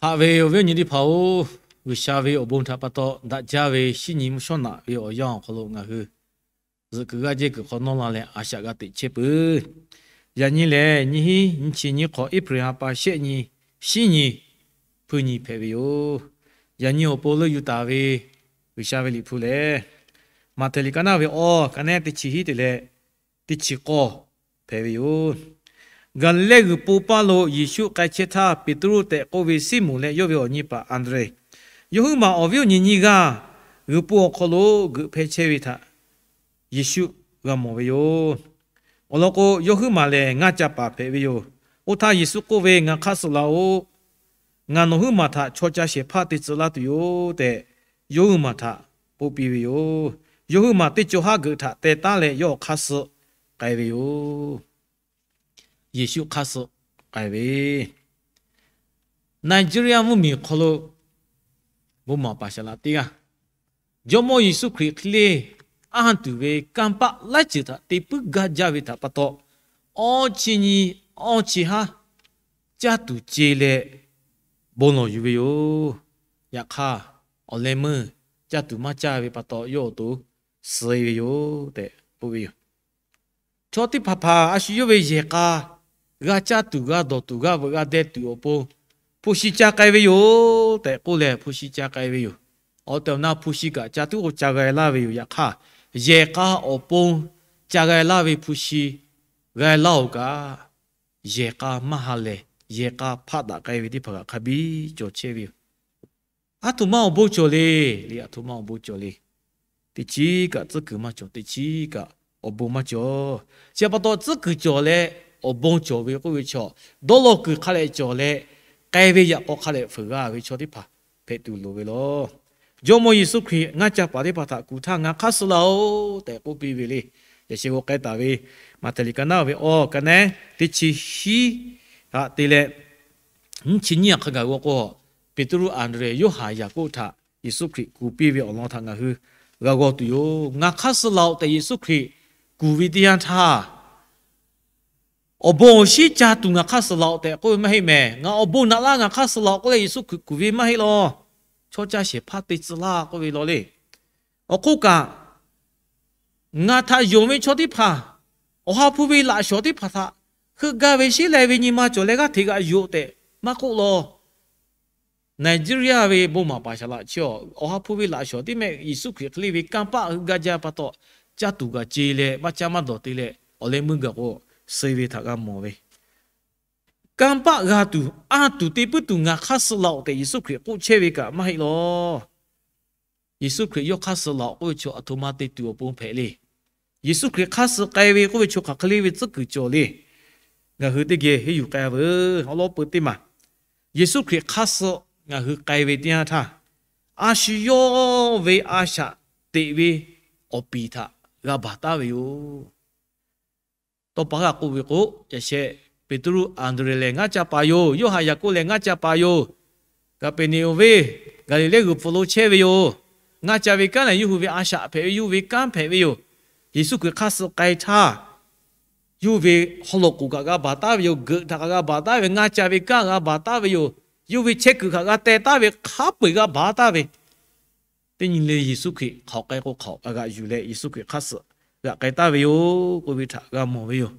Haꞈ ve awˬ viˉ awˬ nyi teˇ hpaˍ-oˬ, G'uiˬsha ve awˬ bon htaꞈ pa taw daꞈ jaˇ ve shinˉ nyi mvuhˇ shawˉ naꞈ ve awˬ yanˇ awˬ hk'aw lo ngaˬ hui zuhꞈ kuiˬ g'aˇ jehˇ kuiˬ hk'aw nawˇ la leh a shaꞈ g'a teꞈ chehˇ peuˬ. Yaꞈ nyi lehˬ, nyiˇ hinˉ nyiˇ chi nyiˇ hk'awꞈ April ha pa shehˆ nyi, shinˉ nyi, hpuiˇ nyi hpehꞈ ve yoˬ. Yaꞈ nyi awˬ pon leuˆ yuˬ taˍ ve G'uiˬsha ve Liꞈ hpu lehˬ, Maꞈhtehˍ liꞈ ka naˆ ve awˇ, ka naˆ teˇ chi hiˉ te leh teˇ chi k'awˇ hpehꞈ ve yoˬ. Gaˍliˍlehˇ g'uiˬ po paˇ lo Yeˍsuˆ k'ai chehˇ htaˇ, Peˍtruˆ tehꞈ k'oˆ ve Siˉmonˍ leh yawˇ ve awˬ nyi paˍ Anˍdrehˍ, yawˇ huiˉ maˬ awˬ viˉ awˬ nyi nyiˇ g'aˇ g'uiˬ po awˬ hk'aw lo geuꞈ hpehˇ chehˇ ve htaꞈ Yeˍsuˆ g'a mawˬ ve yoˬ. Awˬ lawn k'o, yawˇ huiˉ maˬ lehˬ ngaˇ ca paˍ hpehꞈ ve yoˬ. Oˇ htaˇ Yeˍsuˆ k'oˆ ve, Ngaˬ hk'aˇ suh laˬ-oˬ. Ngaˬ nawˬ huiˉ maˬ htaꞈ chaw ca shehˍ hpaˇ te tcuh laˇ tuˬ yoˬ tehꞈ, yawˇ huiˉ maˬ htaꞈ k'oˆ piˇ ve yoˬ. Yawˇ huiˉ maˬ teˇ co haˉ geuꞈ htaꞈ teh taˉ leh yawˇ hk'aˇ suh k'ai ve yoˬ. Yeˍsuˆ hk'aˇ suh k'ai ve, Nigeria mvuhˇmiˬ hk'aw lo bon maˍ paˍ shaˍ laꞈ teˇ g'aˇ, Jawˇmawˇ Yeˍsuˆ Hkriꞈ hk'e le anˇ tuˬ ve kanˇ paˆ laiˉ ceuˬ htaꞈ te puiˉ gaˇ jaˇ ve htaꞈ pa taw, awˇ chi nyi awˇ chi haˉ caˇ tuˬ ce leh bon lawˬ yuˬ ve yoˬ. Yaꞈ hk'aˇ, awˬ leh meuˇ caˇ tuˬ maˇ caˇ ve pa taw, yawˇ awˬ to suh-e ve yoˬ tehꞈ k'oˆ ve yoˬ. Chaw teˇ hpaˍ hpaˍ a shu yawˇ ve yehˬ k'a g'a caˇ tuˬ, g'a dawˬ tuˬ, g'a veuꞈ g'a deh tuˬ awˬ pon hpu shi ca k'ai ve yoˬ tehꞈ k'oˆ leh, hpu shi ca k'ai ve yoˬ. Awˬ tehˬ awˬ na hpu shi kaꞈ ca tuˉ k'o ca g'a laˇ ve yoˬ. Yaꞈ hk'aˇ, yehˬ k'a awˬ pon ca g'a laˇ ve hpu shi g'a laˇ-oˬ kaꞈ, yehˬ k'a maˇ ha lehˬ, yehˬ k'a hpaˆ daꞈ k'ai ve teˇ hpaˍ kaꞈ hk'a biˇ cawˬ chehˇ ve yoˬ. Aˬ htoꞈ ma awˬ bon cawˬ le, le aˬ htoꞈ ma awˬ bon cawˬ le. Teˇ chiˉ kaꞈ tcuhˉ kuiˬ maˇ cawˬ, teˇ chiˉ kaꞈ awˬ bon maˇ cawˬ. Chi pa taw tcuhˉ kuiˬ cawˬ leh awˬ bon cawˬ ve k'oˆ ve chaw, dawˇ law kuiˬ hk'a lehꞈ cawˬ leh k'ai ve yaꞈ k'aw hk'a lehꞈ fuiˍ g'a ve chaw teˇ hpaˍ hpehꞈ tuˬ loˍ ve law. Jawˇmawˇ Yeˍsuˆ Hkriꞈ ngaˇ ca paˍ teˇ hpaˍ htaꞈ kuˬ htaˇ, Ngaˬ hk'aˇ suh laˬ-oˬ tehꞈ k'oˆ piˇ ve le. Yaꞈ sheh g'aw k'ai taˍ ve Maꞈhtehˍ liꞈ ka naˆ ve awˇ, ka naˆ teˇ chi hiˉ haꞈ te leh nyiˇ chi nyiˇ aꞈ hk'a gaˬ g'aw k'o, Peˍtruˆ, Anˍdrehˍ, Yoˇhanˬ, Yaˍkoˆ htaꞈ Yeˍsuˆ Hkriꞈ kuˬ piˇ ve awˬ lawn htaꞈ ngaˬ hui g'a g'aw tuˬ yoˬ. Ngaˬ hk'aˇ suh laˬ-oꞈ tehꞈ Yeˍsuˆ Hkriꞈ kuˬ ve teˇ yanˇ htaˇ, awˬ bon awˬ shinˉ ca tuˬ ngaˬ hk'aˇ suh laˬ-oꞈ tehꞈ k'oˆ ve maˇ heˆ mehˍ. Ngaˬ awˬ bon naꞈ laˇ ngaˬ hk'aˇ suh laˬ-oꞈ k'oˆ leh Yeˍsuˆ Hkriꞈ kuˬ ve maˇ heˆ law. Chaw ca shehˍ hpaˇ te tcuh laˇ k'oˆ ve law le. Awˬ hk'oˆ kaꞈ, ngaˬ htaꞈ yonˍ ve chaw teˇ hpaˍ, Awˬ ha hpu ve laꞈ shawnˍ teˇ hpaˍ htaꞈ heuˆ gaˇ ve sheˉ leh ve nyi ma cawˬ leh g'aˇ hteꞈ g'aꞈ yoˬ tehꞈ maˇ k'oˆ law. Nigeria ve bon maˍ paˍ shaˍ laꞈ chi, Awˬ ha hpu ve laꞈ shawnˍ teˇ mehˆ Yeˍsuˆ Hkriꞈ hk'e le ve kanˇ paˆ heuˆ gaˇ jaˇ pa taw, caˇ tuˬ kaꞈ ce leh maˇ caˇ maˇ dawˬ te leh awˬ leh meuˇ gaˬ k'o, suh-e ve htaꞈ g'a mawˬ ve. Kanˇ paˆ g'a tuˬ, anˇ tuˬ te puiˉ tuˬ ngaˬ hk'aˇ suh laˬ-oꞈ tehꞈ Yeˍsuˆ Hkriꞈ k'oˆ chehˇ ve kaꞈ maˇ heˆ law. Yeˍsuˆ Hkriꞈ yawˇ hk'aˇ suh laˬ-oꞈ k'oˆ ve chaw aˬ htoꞈ ma te tuˬ awˬ pon hpehꞈ le. Yeˍsuˆ Hkriꞈ hk'aˇ suh k'ai ve k'oˆ ve chaw hk'aˬ hk'e le ve tcuhˉ kuiˬ cawˬ le. Ngaˬ hui teˇ geh henˇ yuˬ k'ai veuˬ. Awˬ lawn peu teˇ maˬ, Yeˍsuˆ Hkriꞈ hk'aˇ suh ngaˬ hui k'ai ve teˇ yanˇ htaˇ, a shu yawˇ ve a shaꞈ teꞈ ve awˬ piˍ htaꞈ g'a baˬ taˉ ve yoˬ. Tawˇ pa g'a k'oˆ ve k'o, yaꞈ sheh Peˍtruˆ, Anˍdrehˍ lehˬ ngaˇ ca paˍ yoˬ. Yoˇhanˬ, Yaˍkoˆ lehˬ ngaˇ ca paˍ yoˬ. Kaˍpeˍneˍonˍ venˇ Gaˍliˍlehˇ g'uiˬ hpfuh lo chehˇ ve yoˬ. Ngaˇ ca ve kanˉ lehˬ yawˇ hui ve a shaꞈ hpehꞈ ve, yawˇ hui ve kanˉ hpehꞈ ve yoˬ. Yeˍsuˆ Hkriꞈ hk'aˇ suh k'ai htaˇ, yawˇ hui ve haw loꞈ k'oˍ kaꞈ g'a baˬ taˉ ve yoˬ. Geuꞈ htaꞈ kaꞈ g'a baˬ taˉ ve, ngaˇ ca ve kanˉ g'a baˬ taˉ ve yoˬ. Yawˇ hui ve chehˇ kuiˬ htaꞈ g'a teh taˉ ve, hk'a peu-eˬ g'a baˬ taˉ ve. Teˇ nyi le Yeˍsuˆ Hkriꞈ hk'aoꞈ k'ai k'o hk'aoꞈ kaꞈ g'aꞈ yuˬ leh Yeˍsuˆ Hkriꞈ hk'aˇ suh g'aꞈ k'ai taˍ ve yoˬ k'oˆ ve htaꞈ g'a mawˬ ve yoˬ.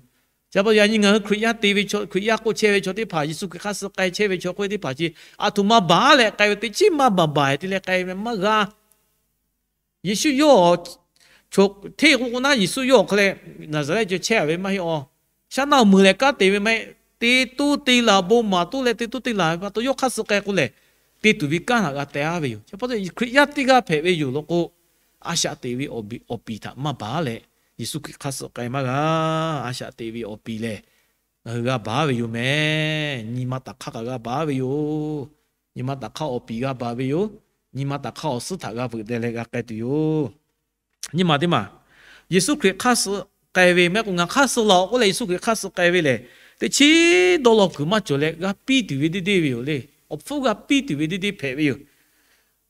Chi pa taw yaꞈ nyi ngaˬ hui Hkriꞈ yaˇ te ve chaw, Hkriꞈ yaˇ k'oˆ chehˇ ve chaw teˇ hpaˍ, Yeˍsuˆ Hkriꞈ hk'aˇ suh k'ai chehˇ ve chaw k'oˆ ve teˇ hpaˍ chi aˬ htoꞈ ma baˬ leh k'ai ve, teˇ chiˉ maˇ baˬ baˬ-e te leh k'ai ve maˇ g'a. Yeˍsuˆ yawˇ hteˇ k'o k'o naˉ, Yeˍsuˆ yawˇ awˬ hk'aw leh Naˍzaˍrehˆ cawˬ chehˇ-a ve maˇ heˆ-aˬ. Shaˉ naˆ meuˬ leh kanˉ te ve maˇ heˆ. Te toˇ te laˬ, bon maˍ toˇ leh te toˇ te laˬ ve pa taw yawˇ hk'aˇ suh k'ai k'o lehˬ, te tuˬ ve kanˉ htaꞈ g'a teh-a ve yoˬ. Chi pa taw Hkriꞈ yaˇ teˇ g'aˇ hpehꞈ ve yoˬ law k'o, a shaꞈ teꞈ ve awˬ piˍ htaꞈ maˇ baˬ leh Yeˍsuˆ Hkriꞈ hk'aˇ suh k'ai maˇ g'a. A shaꞈ teꞈ ve awˬ piˍ lehˬ, ngaˬ hui g'a baˬ ve yoˬ mehˍ. Nyi ma taꞈ hk'aˇ kaꞈ g'a baˬ ve yoˬ. Nyi ma taꞈ hk'aˇ awˬ piˍ g'a baˬ ve yoˬ. Nyi ma taꞈ hk'aˇ awˬ suhˉ htaꞈ g'a veuꞈ deh leh g'a k'ai tuˬ yoˬ. Nyi ma teˇ maˬ, Yeˍsuˆ Hkriꞈ hk'aˇ suh k'ai ve maˇ heˆ k'o, ngaˬ hk'aˇ suh laˬ-oꞈ k'oˆ leh Yeˍsuˆ Hkriꞈ hk'aˇ suh k'ai ve lehˬ, teˇ chiˉ dawˇ law kuiˬ maˇ cawˬ leh g'a piˇ tuˬ ve deˇ deˇ ve yoˬ le. Awˬ hpfuhˇ g'a piˇ tuˬ ve deˇ deˇ hpehꞈ ve yoˬ.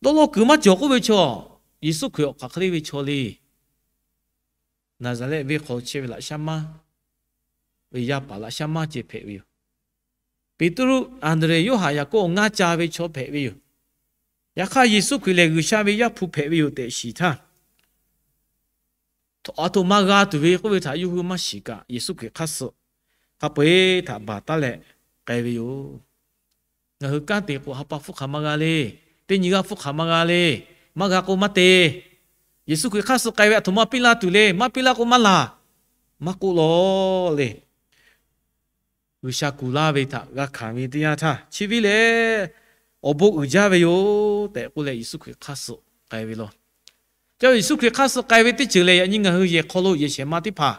Dawˇ law kuiˬ maˇ cawˬ k'oˆ ve chaw, Yeˍsuˆ Hkriꞈ awˬ hk'aˬ hk'e le ve chaw le. Naˍzaˍrehˆ venˇ hk'aw chehˇ ve laꞈ shaˉ maˉ ve yaˇ paˍ laꞈ shaˉ maˉ ceh hpehꞈ ve yoˬ. Peˍtruˆ, Anˍdrehˍ, Yoˇhanˬ, Yaˍkoˆ ngaˇ ca ve chaw hpehꞈ ve yoˬ. Yaꞈ hk'aˇ, Yeˍsuˆ Hkriꞈ lehˬ G'uiˬsha ve Yaˇ hpu hpehꞈ ve yoˬ tehꞈ shiˍ htaˇ, a htoꞈ ma g'a tuˬ ve k'oˆ ve htaꞈ yawˇ hui maˇ shiˍ kaꞈ, Yeˍsuˆ Hkriꞈ hk'aˇ suh hk'a peu-eˬ htaꞈ baˬ taˉ leh k'ai ve yoˬ. Ngaˬ hui kanˉ te k'o, ha pa hpfuhˇ hk'aˬ ma g'a le. Teˇ nyi g'aˇ hpfuhˇ hk'aˬ ma g'a le. Maˇ g'a k'o maˇ te. Yeˍsuˆ Hkriꞈ hk'aˇ suh k'ai ve a htoꞈ ma piˇ laˇ tuˬ le. Maˇ piˇ laˇ k'o maˇ laˬ. Maˇ k'oˆ lawˬ le. G'uiˬsha kuˬ laˇ ve htaꞈ g'a hkanˍ ve teˇ yanˇ htaˇ, chi ve lehˬ awˬ bon uiˍ jaˇ ve yoˬ tehꞈ k'oˆ leh, Yeˍsuˆ Hkriꞈ hk'aˇ suh k'ai ve law. Ca Yeˍsuˆ Hkriꞈ hk'aˇ suh k'ai ve teˇ ceuˬ lehˬ, yaꞈ nyi ngaˬ hui yehˬ hk'aw lo yehˬ shehˍ ma teˇ hpaˍ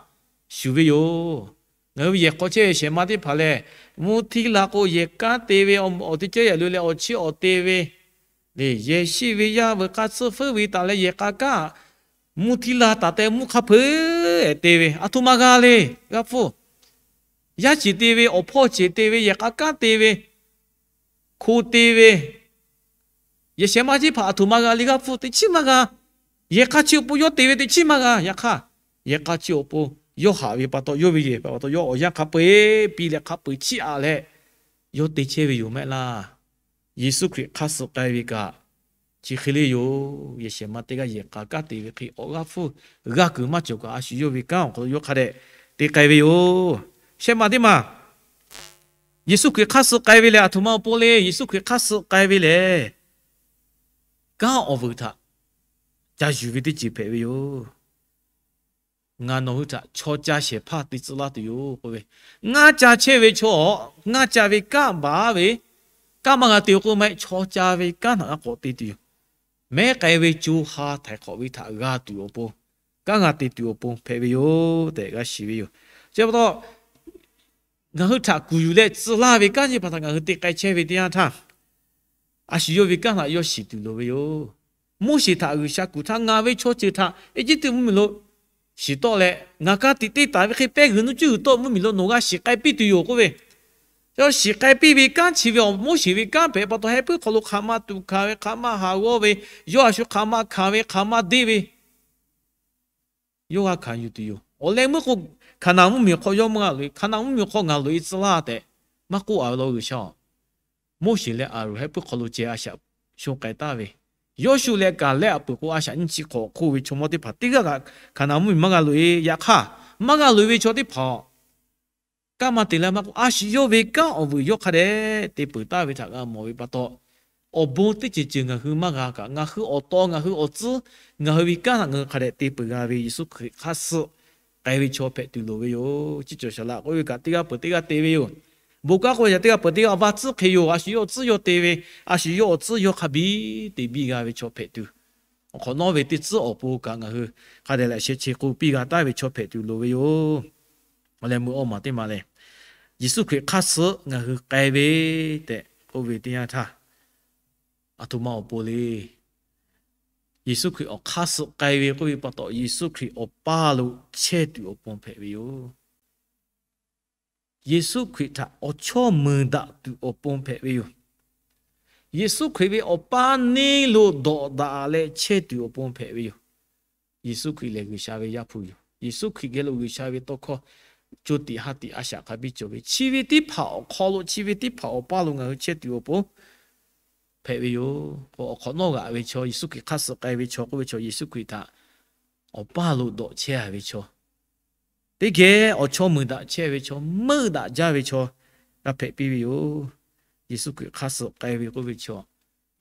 shuˍ ve yoˬ. Ngaˬ hui ve yehˬ hk'aw chehˇ ve shehˍ ma teˇ hpaˍ lehˬ, mvuhˇ htiˇ la k'o yehˬ kanˉ te ve, awˬ teˇ ceuˬ yaꞈ lo leh awˬ chiˇ awˬ te ve le, yehˬ shiˆ ve yaˇ veuꞈ k'a tsuhˇ feuˉ ve taˍ leh yehˬ k'a kanˉ mvuhˇ htiˇ la taˍ tehꞈ mvuhˇ hk'a peu-eˬ te ve, a htoꞈ ma g'a le. G'aˇ hpfuhˇ yaˇ ceˬ te ve, awˬ hpawˇ ceˬ te ve, yehˬ k'a kanˉ te ve, hko te ve, yehˬ shehˍ ma teˇ hpaˍ a htoꞈ ma g'a le. G'aˇ hpfuhˇ teꞈ chiˉ maˇ g'a. Yehˬ k'a chi awˬ pon yawˇ te ve teꞈ chiˉ maˇ g'a. Yaꞈ hk'aˇ, yehˬ k'a chi awˬ pon yawˇ haꞈ ve pa taw, yawˇ ve yehˬ pa taw, yawˇ awˬ yanˇ hk'a peu-eˬ piˇ leh hk'a peu-eˬ chiˇ aꞈ leh yawˇ te chehˇ ve yoˬ mehˆ laˇ. Yeˍsuˆ Hkriꞈ hk'aˇ suh k'ai ve kaꞈ, chi hk'e le yoˬ. Yehˬ shehˍ ma teˇ g'aˇ yehˬ k'a kanˉ te ve hk'e, awˬ g'aˇ hpfuhˇ g'a kuiˬ maˇ cawˬ kaꞈ, a shu yawˇ ve kanˉ awˬ hk'aw lo yawˇ hk'a dehꞈ te k'ai ve yoˬ. Shehˆ ma teˇ maˬ, Yeˍsuˆ Hkriꞈ hk'aˇ suh k'ai ve lehˬ, a htoꞈ ma awˬ pon le. Yeˍsuˆ Hkriꞈ hk'aˇ suh k'ai ve lehˬ, kanˉ awˬ vuiˬ htaꞈ ca yuˬ ve teˇ ceuˬ hpehꞈ ve yoˬ. Ngaˬ nawˬ hui htaꞈ chaw ca shehˍ hpaˇ te tcuh laˇ tuˬ yoˬ k'oˆ ve, ngaˇ ca chehˇ ve chaw, ngaˇ ca ve kanˉ baˬ ve, kanˉ maˇ g'a te k'oˆ maˇ heˆ. Chaw ca ve kanˉ htaꞈ g'a k'awꞈ te tuˬ yoˬ. Mehˉ k'ai ve co ha htaiˍ hk'awꞈ ve htaꞈ g'a tuˬ awˬ pon, kanˉ g'a te tuˬ awˬ pon hpehꞈ ve yoˬ tehꞈ g'a shiˍ ve yoˬ. Chi pa taw, ngaˬ hui htaꞈ kuˬ yuˬ leh tcuh laˇ ve kanˉ nyiˇ hpaˍ htaꞈ ngaˬ hui te k'ai chehˇ ve teˇ yanˇ htaˇ, a shu yawˇ ve kanˉ htaꞈ yawˇ shiˍ tuˬ loˍ ve yoˬ. Moˉseˍ htaꞈ G'uiˬsha kuˬ htaˇ, ngaˬ ve chaw ceuˬ htaꞈ Eˇjiˇtuꞈ mvuhˇmiˬ lo shiˍ tawˆ leh, ngaˬ ka tiꞈ te taˍ ve hk'e pehˇ g'uiˬ nuˇ cuˇ g'uiˬ tawˆ mvuhˇmiˬ lo nawˬ g'a shiˍ k'ai piˇ tuˬ yoˬ k'oˆ ve, yawˇ shiˍ k'ai piˇ ve kanˉ chi ve awˬ Moˉseˍ ve kanˉ hpehꞈ pa taw, heh puiˉ hk'aw lo hk'aˬ ma tuꞈ hkanˍ ve, hk'aˬ ma haˍ g'awˇ ve, yawˇ a shu hk'aˬ ma hkanˍ ve, hk'aˬ ma deˇ ve, yawˇ g'a hkanˍ yuˬ tuˬ yoˬ. Awˬ leh meuˇ k'o, Hkaˍnanˍ mvuhˇmiˬ awˬ hk'aw yawˇ maˇ g'a loꞈ e, Hkaˍnanˍ mvuhˇmiˬ awˬ hk'aw ngaˬ loꞈ e tcuh laˇ tehꞈ maˇ k'oˆ a ve law G'uiˬsha. Moˉseˍ leh Aˍronˍ heh puiˉ hk'aw lo ceh a shaꞈ shon k'ai taˍ ve, Yawˇshuˆ leh Kaˍlehˆ a peuˬ k'o a shaꞈ nyiˇ chi hk'awꞈ hk'oˆ ve chaw mawˇ teˇ hpaˍ teˇ g'aˇ kaꞈ Hkaˍnanˍ mvuhˇmiˬ maˇ g'a loꞈ e. Yaꞈ hk'aˇ, maˇ g'a loꞈ e ve chaw teˇ hpaˍ kanˉ maˇ te laˇ maˇ k'oˆ, a shu yawˇ ve kanˉ awˬ vuiˬ yawˇ hk'a dehꞈ te peuˬ taˍ ve htaꞈ g'a mawˬ ve pa taw, awˬ bon teˇ ceuˬ ceuˬ ngaˬ hui maˇ g'a kaꞈ, ngaˬ hui awˬ taw, ngaˬ hui awˬ tcuhˉ, ngaˬ hui ve kanˉ htaꞈ ngaˬ hui hk'a dehꞈ te peuˬ g'a ve Yeˍsuˆ Hkriꞈ hk'aˇ suh k'ai ve chaw hpehꞈ tuˬ loˍ ve yoˬ. Chi cawˬ shaˍ laꞈ k'oˆ ve kaꞈ teˇ g'aˇ peuˬ teˇ g'aˇ te ve yoˬ. Bon kanˉ k'oˆ ve yaꞈ teˇ g'aˇ peuˬ teˇ g'aˇ awˬ va tcuhˉ hk'e yoˬ. A shu yawˇ awˬ tcuhˉ yawˇ te ve, a shu yawˇ awˬ tcuhˉ yawˇ hk'a biˇ te biˇ g'a ve chaw hpehꞈ tuˬ, awˬ hk'awꞈ nawˉ ve teˇ tcuhˉ awˬ pon kaꞈ ngaˬ hui hk'a dehꞈ laꞈ sheh che k'o piˇ g'a taˍ ve chaw hpehꞈ tuˬ loˍ ve yoˬ. Awˬ leh meuˇ awˇ maˬ teˇ maˬ lehˬ, Yeˍsuˆ Hkriꞈ hk'aˇ suh ngaˬ hui k'ai ve tehꞈ k'oˆ ve teˇ yanˇ htaˇ, a htoꞈ ma awˬ pon le. Yeˍsuˆ Hkriꞈ awˬ hk'aˇ suh k'ai ve k'oˆ ve pa taw, Yeˍsuˆ Hkriꞈ awˬ paˇ lo chehˇ tuˬ awˬ pon hpehꞈ ve yoˬ. Yeˍsuˆ Hkriꞈ htaꞈ awˬ chawˇ meuˍ daꞈ tuˬ awˬ pon hpehꞈ ve yoˬ. Yeˍsuˆ Hkriꞈ ve awˬ paˇ neˇ lo dawꞈ daꞈ leh chehˇ tuˬ awˬ pon hpehꞈ ve yoˬ. Yeˍsuˆ Hkriꞈ lehˬ G'uiˬsha ve Yaˇ hpu yoˬ. Yeˍsuˆ Hkriꞈ geh lo G'uiˬsha ve tawˇ hkawˇ co tiꞈ ha tiꞈ a shaꞈ hk'a biˇ cawˬ ve, chi ve teˇ hpaˍ awˬ hk'aw lo, chi ve teˇ hpaˍ awˬ paˇ lo ngaˬ hui chehˇ tuˬ awˬ pon hpehꞈ ve yoˬ. K'o awˬ hk'awꞈ nawˉ g'aꞈ ve chaw, Yeˍsuˆ Hkriꞈ hk'aˇ suh k'ai ve chaw k'oˆ ve chaw, Yeˍsuˆ Hkriꞈ htaꞈ awˬ paˇ lo dawꞈ chehˇ ve chaw, teˇ geh awˬ chawˇ meuˍ daꞈ chehˇ ve chaw, meuˆ daꞈ jaˇ ve chaw g'a hpehꞈ piˇ ve yoˬ. Yeˍsuˆ Hkriꞈ hk'aˇ suh k'ai ve k'oˆ ve chaw,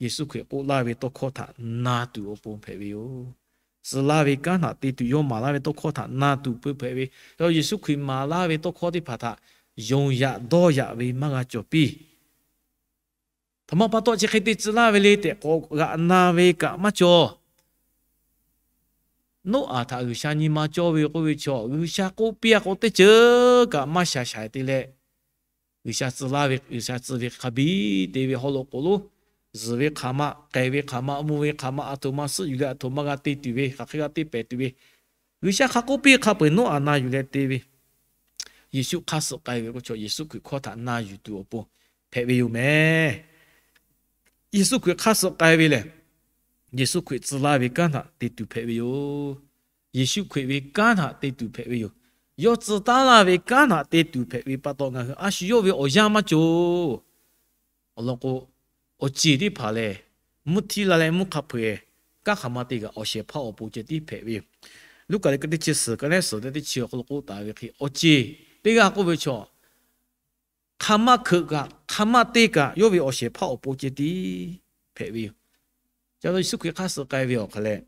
Yeˍsuˆ Hkriꞈ k'oˆ laˇ ve tawˇ hkawˇ htaꞈ na tuˬ awˬ pon hpehꞈ ve yoˬ. Tcuh laˇ ve kanˉ htaꞈ te tuˬ yawˇ maˍ laˇ ve tawˇ hkawˇ htaꞈ na tuˬ peu hpehꞈ ve, yawˇ Yeˍsuˆ Hkriꞈ maˍ laˇ ve tawˇ hkawˇ teˇ hpaˍ htaꞈ yonˍ yaꞈ dawˇ yaꞈ ve maˇ g'a cawˬ piˇ. Htoꞈ ma pa taw chi hk'e te tcuh laˇ ve le tehꞈ k'awꞈ g'aꞈ na ve kaꞈ maˇ cawˬ. Noˉaꞈ htaꞈ G'uiˬsha nyi ma cawˇ ve k'oˆ ve chaw, G'uiˬsha k'oˆ piˇ a k'o teˇ ceuˬ kaꞈ maˇ shaˍ shaiˍ te leh, G'uiˬsha tcuh laˇ ve, G'uiˬsha tcuh ve hk'a biˇ te ve haw loꞈ k'oˍ lonˉ, zuhˬ ve hk'aˬ ma, k'ehˬ ve hk'aˬ ma, mvuh ve hk'aˬ ma, a htoꞈ ma suhˆ yuˬ leh a htoꞈ ma g'a te tuˬ ve, hk'aˬ hk'e g'a te pehˍ tuˬ ve, G'uiˬsha hk'a k'oˆ piˇ hk'a peu-eˬ Noˉaꞈ na yuˬ leh te ve, Yeˍsuˆ hk'aˇ suh k'ai ve k'o chaw, Yeˍsuˆ Hkriꞈ hkawˇ htaꞈ na yuˬ tuˬ awˬ pon hpehꞈ ve yoˬ mehˍ. Yeˍsuˆ Hkriꞈ hk'aˇ suh k'ai ve lehˬ, Yeˍsuˆ Hkriꞈ tcuh laˇ ve kanˉ htaꞈ te tuˬ hpehꞈ ve yoˬ. Yeˍsuˆ Hkriꞈ ve kanˉ htaꞈ te tuˬ hpehꞈ ve yoˬ. yawˇ tcuh taˉ laˇ ve kanˉ htaꞈ te tuˬ hpehꞈ ve pa taw, ngaˬ hui a shu yawˇ ve awˬ yanˇ maˇ cawˬ. Awˬ lawn k'o, awˬ ceˬ teˇ hpaˍ lehˬ, mvuhˇ htiˇ la leh mvuhˇ hk'a peu-eˬ kanˉ hk'aˬ ma te kaꞈ awˬ shehˍ hpaˇ awˬ pon ceh tiˉ hpehꞈ ve yoˬ. Luˉkaꞈ liꞈ ka teˇ chi suhˍ ka neˉ suhˍ teˇ chi awˬ hk'aw lo k'oˆ taˍ ve hk'e, awˬ ceˬ teˇ g'aˇ k'oˆ ve chaw, hk'aˬ ma hkeuꞈ kaꞈ hk'aˬ ma te kaꞈ yawˇ ve awˬ shehˍ hpaˇ awˬ pon ceh tiˉ hpehꞈ ve yoˬ. Ca lo Yeˍsuˆ Hkriꞈ hk'aˇ suh k'ai ve awˬ hk'aw leh,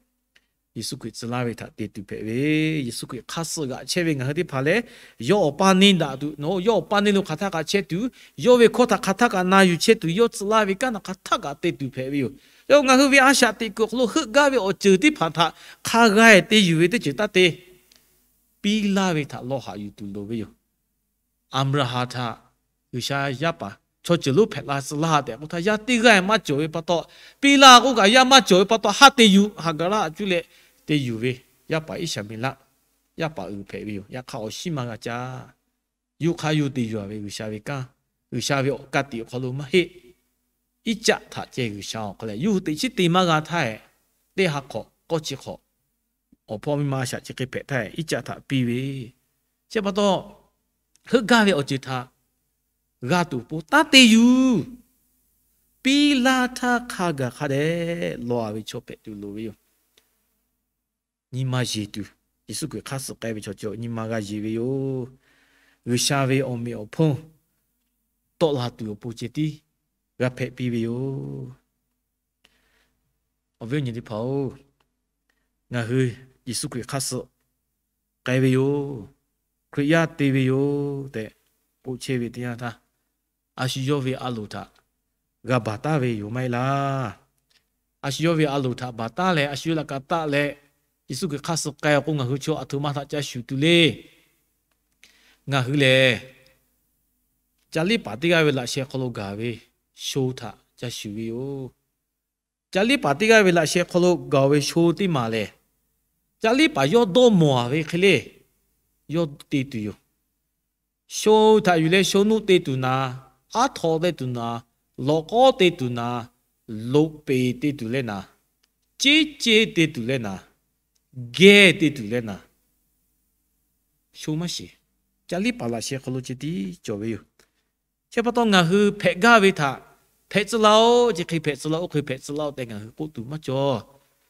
Yeˍsuˆ Hkriꞈ tcuh laˇ ve htaꞈ te tuˬ hpehꞈ ve, Yeˍsuˆ Hkriꞈ hk'aˇ suh g'aꞈ chehˇ ve ngaˬ hui teˇ hpaˍ lehˬ, yawˇ awˬ pa neˇ daꞈ tuˬ, yawˇ awˬ pa neˇ lo hk'aˬ htaˇ kaꞈ chehˇ tuˬ, yawˇ ve hkawˇ htaꞈ hk'aˬ htaˇ kaꞈ na yuˬ chehˇ tuˬ, yawˇ tcuh laˇ ve kanˉ htaꞈ hk'aˬ htaˇ kaꞈ te tuˬ hpehꞈ ve yoˬ. Yawˇ ngaˬ hui ve a shaꞈ teꞈ kuiˬ awˬ hk'aw lo heuˆ gaˇ ve awˬ ceuˬ teˇ hpaˍ htaꞈ hk'a g'a-e te yuˬ ve teˇ ceuˬ taˇ te, piˇ laˇ ve htaꞈ lawˇ haꞈ yuˬ tuˬ loˍ ve yoˬ. Aˍbraˍhanˍ htaꞈ G'uiˬsha yaˇ paˍ chaw ceuˬ lonˉ hpehꞈ la tcuh laˇ tehꞈ k'oˆ htaˇ, yaˇ teˇ g'aˇ maˇ cawˬ ve pa taw, piˇ laˇ k'oˆ kaꞈ yaˇ maˇ cawˬ ve pa taw, haˉ te yuˬ, Haˍgaˍraˆ cuˇ leh te yuˬ ve, yaˇ paˍ Iˉsaˍmeˍlaˆ, yaˇ paˍ uiˍ hpehꞈ ve yoˬ. Yaꞈ hk'aˇ awˬ shinˉ maˇ g'a caˇ. Yawˇ hk'aˇ yawˇ te yuˬ-a ve G'uiˬsha ve kanˉ, G'uiˬsha ve awˬ ka tiꞈ awˬ hk'aw lo maˇ heˆ. Iˉcaˆ htaꞈ ceh G'uiˬsha awˬ hk'aw leh yawˇ hui teꞈ chiˉ te maˇ g'a htaˇ, teˇ ha hk'awꞈ k'awˇ chi hk'awꞈ, awˬ hpawˇ miˇ ma a shaꞈ chi hk'e hpehꞈ htaˇ, Iˉcaˆ htaꞈ piˇ ve, chi pa taw, heuˆ gaˇ ve awˬ ceuˬ htaꞈ g'a tuˬ awˬ pon taˇ te yuˬ. Piˇ laˇ htaˇ hk'a gaˬ hk'a dehꞈ lawˇ-a ve chaw hpehꞈ tuˬ loˍ ve yoˬ. Nyi ma yeˬ tuˬ, Yeˍsuˆ Hkriꞈ hk'aˇ suh k'ai ve chaw cawˬ nyi ma g'a yeˬ ve yoˬ. G'uiˬsha ve awˬ meꞈ awˬ hponˇ tawˆ la tuˬ awˬ pon ceh tiˉ g'a hpehꞈ piˇ ve yoˬ. Awˬ viˉ awˬ nyi teˇ hpaˍ-oˬ, ngaˬ hui Yeˍsuˆ Hkriꞈ hk'aˇ suh k'ai ve yoˬ, Hkriꞈ yaˇ te ve yoˬ tehꞈ k'oˆ chehˇ ve teˇ yanˇ htaˇ, a shu yawˇ ve a loˍ htaꞈ g'a baˬ taˉ ve yoˬ maˇ heˆ laˇ. A shu yawˇ ve a loˍ htaꞈ baˬ taˉ leh, a shu yawˇ laꞈ ka taˆ leh, Yeˍsuˆ Hkriꞈ hk'aˇ suh k'ai awˬ k'o, ngaˬ hui chaw aˬ htoꞈ ma htaꞈ ca shuˍ tuˬ le. Ngaˬ hui lehˬ, caˇ liˇ paˍ teˇ g'aˇ ve laꞈ sheh hk'aw lo gaˬ ve sho htaꞈ ca shuˍ ve yoˬ. Caˇ liˇ paˍ teˇ g'aˇ ve laꞈ sheh hk'aw lo gaˬ-oˬ ve sho teˇ maˬ lehˬ, caˇ liˇ paˍ yawˇ dawˇ mawˬ-a ve hk'e le, yawˇ te tuˬ yoˬ. Sho htaꞈ yuˬ leh sho nuˆ te tuˬ naˍ, aˉ htaw te tuˬ naˍ, lawꞈ k'awˉ te tuˬ naˍ, loꞈ peˍ te tuˬ leh naˍ, ceˇ ceˇ te tuˬ leh naˍ, geh te tuˬ leh naˍ, sho maˇ sheˍ. Caˇ liˇ paˍ laꞈ sheh hk'aw lo ceh tiˉ cawˬ ve yoˬ. Chi pa taw ngaˬ hui hpehꞈ gaˇ ve htaꞈ hpehꞈ tcuh laˇ-oˆ, chi hk'e hpehꞈ tcuh laˇ, oˇ hk'e hpehꞈ tcuh laˇ-oˆ tehꞈ ngaˬ hui k'oˆ tuˬ maˇ cawˬ.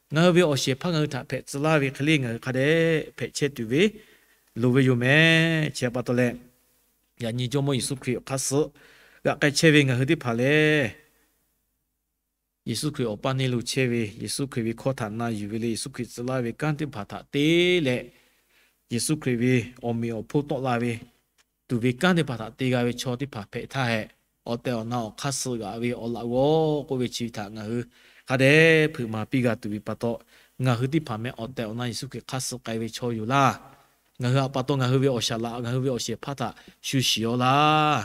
Ngaˬ hui ve awˬ shehˍ hpaˇ ngaˬ hui htaꞈ hpehꞈ tcuh laˇ ve hk'e le ngaˬ hui hk'a dehꞈ hpehꞈ chehˇ tuˬ ve loˍ ve yoˬ mehˍ. Chi pa taw leh, yaꞈ nyi Jawˇmawˇ Yeˍsuˆ Hkriꞈ awˬ hk'aˇ suh g'aꞈ k'ai chehˇ ve ngaˬ hui teˇ hpaˍ lehˬ, Yeˍsuˆ Hkriꞈ awˬ pa neˇ lo chehˇ ve, Yeˍsuˆ Hkriꞈ ve hkawˇ htaꞈ na yuˬ ve le, Yeˍsuˆ Hkriꞈ tcuh laˇ ve kanˉ teˇ hpaˍ htaꞈ te leh, Yeˍsuˆ Hkriꞈ ve awˬ meꞈ awˬ hponˇ tawˆ la ve, tuˬ ve kanˉ teˇ hpaˍ htaꞈ te g'a ve chaw teˇ hpaˍ hpehꞈ htaˇ hehꞈ, awˬ tehˬ awˬ na awˬ hk'aˇ suh g'aꞈ ve awˬ laꞈ g'awˇ k'oˆ ve chi htaꞈ ngaˬ hui hk'a dehꞈ hpeuꞈ maˍ piˇ g'a tuˬ ve pa taw, ngaˬ hui teˇ hpaˍ meh awˬ tehˬ awˬ na Yeˍsuˆ Hkriꞈ hk'aˇ suh k'ai ve chaw yoˬ laˇ. Ngaˬ hui htaꞈ pa taw ngaˬ hui ve awˬ shaˍ laꞈ, ngaˬ hui ve awˬ shehˍ hpaˇ htaꞈ shu shiˍ-aw laˇ.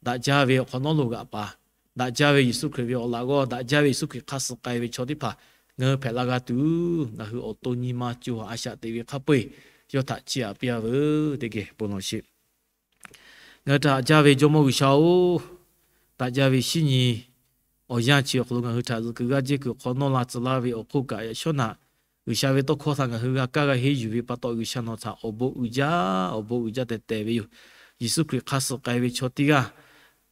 Daꞈ jaˇ ve awˬ hk'awꞈ nawˉ lo g'aꞈ paˍ, daꞈ jaˇ ve Yeˍsuˆ Hkriꞈ ve awˬ laꞈ g'awˇ, daꞈ jaˇ ve Yeˍsuˆ Hkriꞈ hk'aˇ suh k'ai ve chaw teˇ hpaˍ ngaˬ hui hpehꞈ la g'a tuˬ, ngaˬ hui awˬ to nyi ma co a shaꞈ teꞈ ve hk'a peu-eˬ yawˇ htaꞈ chiˇ aꞈ piˇ-a veuˬ teˇ geh bon lawˬ sheˍ. Ngaˬ hui htaꞈ haꞈ jaˇ ve Jawˇmawˇ G'uiˬsha-oˬ, daꞈ jaˇ ve shinˉ nyi awˬ yanˇ chi awˬ hk'aw lo ngaˬ hui htaꞈ zuhꞈ kuiˬ g'aˇ jehˇ kuiˬ hk'awꞈ nawˉ la tcuh laˇ ve awˬ hk'oˆ kaꞈ yaꞈ shawˉ naꞈ, G'uiˬsha ve tawˇ hkawˇ htaꞈ ngaˬ hui g'a kaˇ g'a henˇ yuˬ ve pa taw, G'uiˬsha nawˬ htaꞈ awˬ bon uiˍ jaˇ, awˬ bon uiˍ jaˇ tehꞈ tehˬ ve yoˬ. Yeˍsuˆ Hkriꞈ hk'aˇ suh k'ai ve chaw teˇ g'aˇ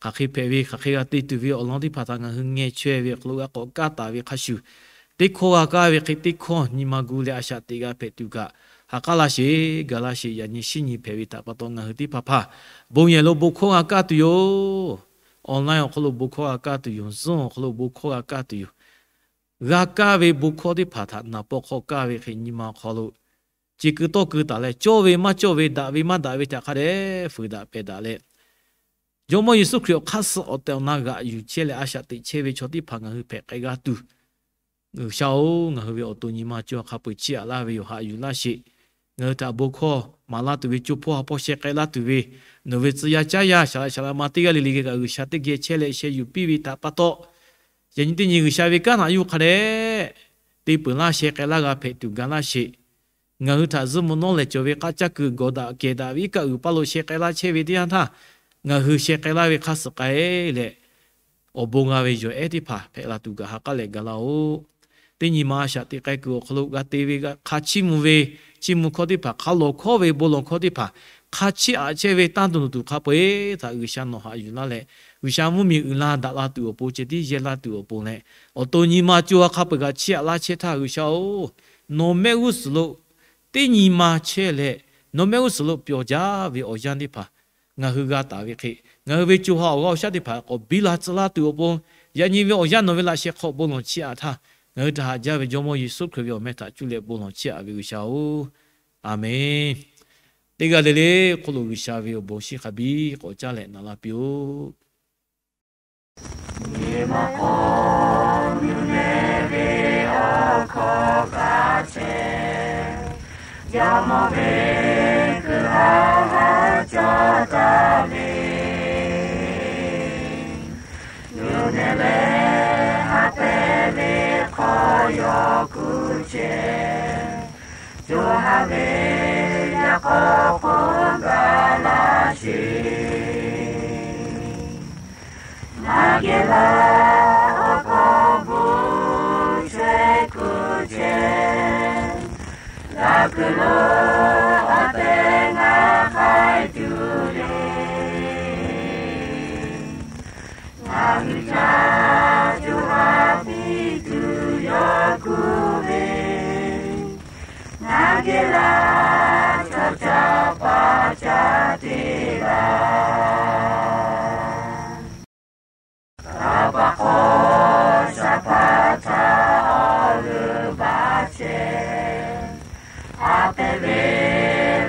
hk'aˬ hk'e hpehꞈ ve, hk'aˬ hk'e g'a te tuˬ ve awˬ lawn teˇ hpaˍ htaꞈ ngaˬ hui ngeh chaweh ve awˬ hk'aw lo g'a k'awꞈ kaˇ taˍ ve hk'a shuˍ, teˇ hkawˇ g'a kaˇ ve hk'e teˇ hkawˇ nyi ma gu leh a shaꞈ teꞈ g'a hpehꞈ tuˬ kaꞈ, ha k'aˉ laˇ sheˍ, ga laˇ sheˍ. Yaꞈ nyi shinˉ nyi hpehꞈ ve htaꞈ pa taw ngaˬ hui teˇ hpaˍ hpaˍ bon yehˬ lo bon hkawˇ g'a kaˇ tuˬ yoˬ. Online awˬ hk'aw lo bon hkawˇ g'a kaˇ tuˬ yoˬ. Zoom awˬ hk'aw lo bon hkawˇ g'a kaˇ tuˬ yoˬ. G'a kaˇ ve bon hkawˇ teˇ hpaˍ htaꞈ naˍ paw hk'aw kaˇ ve hk'e nyi ma awˬ hk'aw lo, ceˬ keu tawˇ keu taˍ leh, cawˇ ve maˇ cawˇ ve, daꞈ ve maˇ daꞈ ve htaꞈ hk'a dehꞈ fuiˍ daꞈ pehˬ daꞈ leh, Jawˇmawˇ Yeˍsuˆ Hkriꞈ awˬ hk'aˇ suh awˬ tehˬ awˬ na g'aꞈ yuˬ chehˇ leh a shaꞈ teꞈ chehˇ ve chaw teˇ hpaˍ ngaˬ hui hpehꞈ k'ai g'a tuˬ, G'uiˬsha-oˬ, ngaˬ hui ve awˬ to nyi ma co hk'a peu-eˬ chiˇ aꞈ laˇ ve yoˬ. Haꞈ yuˬ laˇ sheˍ. Ngaˬ hui htaꞈ bon hkawˇ maˍ laˇ tuˬ ve, co hpawˇ ha hpawˇ sheh k'ai laˇ tuˬ ve, nawˬ ve tcuh yaˇ caˉ yaˇ, shaˍ laꞈ shaˍ laꞈ ma teˇ g'aˇ le le geh kaꞈ G'uiˬsha teˇ geh chehˇ leh sheh yuˬ piˇ ve htaꞈ pa taw, yaꞈ nyi teˇ nyi G'uiˬsha ve kanˉ htaꞈ yawˇ hk'a dehꞈ te peuˬ laˇ, sheh k'ai laˇ g'a hpehꞈ tuˬ ga laˇ sheˍ. Ngaˬ hui htaꞈ zuhˇ mvuh nawˉ lehˬ cawˬ ve k'a caˇ kuiˬ gawˬ daꞈ kehˬ daꞈ ve iˉ kaˆ uiˍ paˇ lo sheh k'ai laˇ chehˇ ve teˇ yanˇ htaˇ, ngaˬ hui sheh k'ai laˇ ve hk'aˇ suh k'ai leh, awˬ bon g'a ve yawˬ ehˉ teˇ hpaˍ hpehꞈ la tuˬ gaˬ ha k'aˉ leh ga laˇ-oˬ. Teˇ nyi ma a shaꞈ teꞈ k'ai kuiˬ awˬ hk'aw lo g'a te ve hk'a chiˇ mvuh ve, chiˇ mvuh hkawˇ teˇ hpaˍ, hk'a lawˬ hkawˇ ve bon lawˬ hkawˇ teˇ hpaˍ, hk'a chiˇ aꞈ chehˇ ve tanˇ tuˬ nawˬ tuˬ hk'a peu-eˬ htaꞈ G'uiˬsha nawˬ haꞈ yuˬ laˇ leh, G'uiˬsha mvuhˇmiˬ uiˍ la daꞈ la tuˬ awˬ pon, ceh tiˉ yehˇ laˇ tuˬ awˬ pon leh, awˬ to nyi ma co ha hk'a peu-eˬ kaꞈ chiˇ aꞈ laˇ chehˇ htaˇ, G'uiˬsha-oˬ, nawˬ mehˆ g'uˇ suhˍ lo teˇ nyi ma chehˇ leh, nawˬ mehˆ g'uˇ suhˍ lo pyawˬ jaˇ ve awˬ yanˇ teˇ hpaˍ ngaˬ hui g'a taˍ ve hk'e, ngaˬ hui ve co ha awˬ g'aˇ awˬ shaˉ teˇ hpaˍ k'awꞈ biˇ la tcuh laˇ tuˬ awˬ pon, yaꞈ nyi ve awˬ yanˇ nawˬ ve laꞈ sheh hk'aw bon lawˬ chiˇ aꞈ htaˇ, ngaˬ hui htaꞈ haꞈ jaˇ ve Jawˇmawˇ Yeˍsuˆ Hkriꞈ ve awˬ meh htaꞈ cuˇ leh bon lawˬ chiˇ aꞈ ve G'uiˬsha-oˬ, Aˍmenˍ. Teˇ g'aˇ le le hk'oˆ lo G'uiˬsha ve awˬ bon shinˉ hk'a biˇ k'awꞈ caˇ leh naꞈ la piˇ-oˆ. Nyi ma k'o, nuˇ nehˬ ve awˬ hkawˇ kaꞈ chehˇ, Jawˇmawˇ ve kuiˬ ha ha cawˬ taˍ ve, nuˇ nehˬ leh ha pehˍ ve hk'aw yaw kuˬ chehˇ, co ha ve yaꞈ k'aw k'o gaˬ la sheˍ. Ngaˬ geh laˇ awˬ hkawˇ bvuhꞈ chaweh kuˬ chehˇ, g'a kuiˬ lo awˬ tehˬ ngaˬ k'ai tuˬ le. Ngaˬ hui htaꞈ co ha piˇ tuˬ yaw kuˬ ve, ngaˬ geh laˇ chaw caˇ paˍ caˇ te laˇ. Kaˍ paˍ hk'aw shaˍ hpaˇ htaꞈ awˬ g'euˆ baˬ chehˇ, a pehˍ ve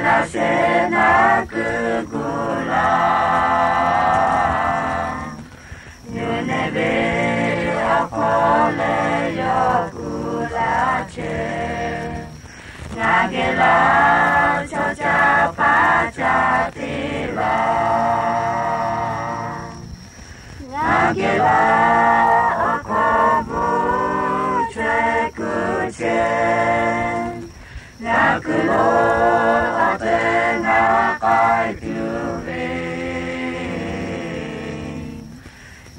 laꞈ sheh naˉ kuiˬ gu laˇ. Nuˇ nehˬ ve awˬ hkawˇ leh yaw kuˬ laˇ chehˇ, ngaˬ geh laˇ chaw caˇ paˍ caˇ te laˇ. Ngaˬ geh laˇ awˬ hkawˇ bvuhꞈ chaweh kuˬ chehˇ, g'a kuiˬ lo awˬ tehˬ ngaˬ k'ai tuˬ ve,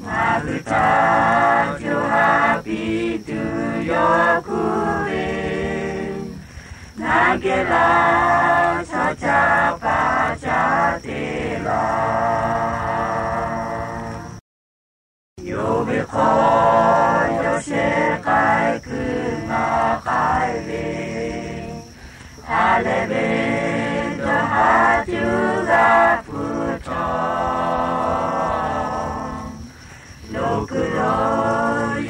ngaˬ hui htaꞈ co ha piˇ tuˬ yaw kuˬ ve, ngaˬ geh laˇ chaw caˇ paˍ caˇ te laˇ. Yonˍ ve hk'aw yawˇ shehˍ k'ai kuiˬ ngaˬ k'ai ve, ha lehˬ ve dawˇ haˍ cuˇ g'a hpu htawˇ, lo kuiˬ lo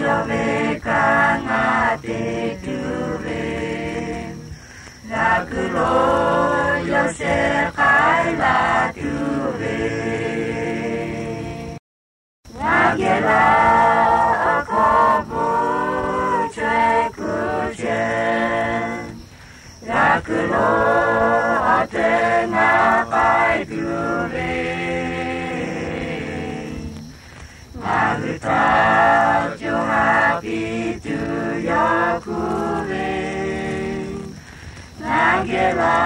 yawˇ ve kanˇ ngaˬ te tuˬ ve, g'a kuiˬ lo yawˇ shehˍ k'ai la tuˬ ve, ngaˬ geh laˇ awˬ hkawˇ bvuhꞈ chaweh kuˬ chehˇ, g'a kuiˬ lo awˬ tehˬ ngaˬ k'ai tuˬ ve, ngaˬ hui htaꞈ co ha piˇ tuˬ yaw kuˬ ve, ngaˬ geh laˇ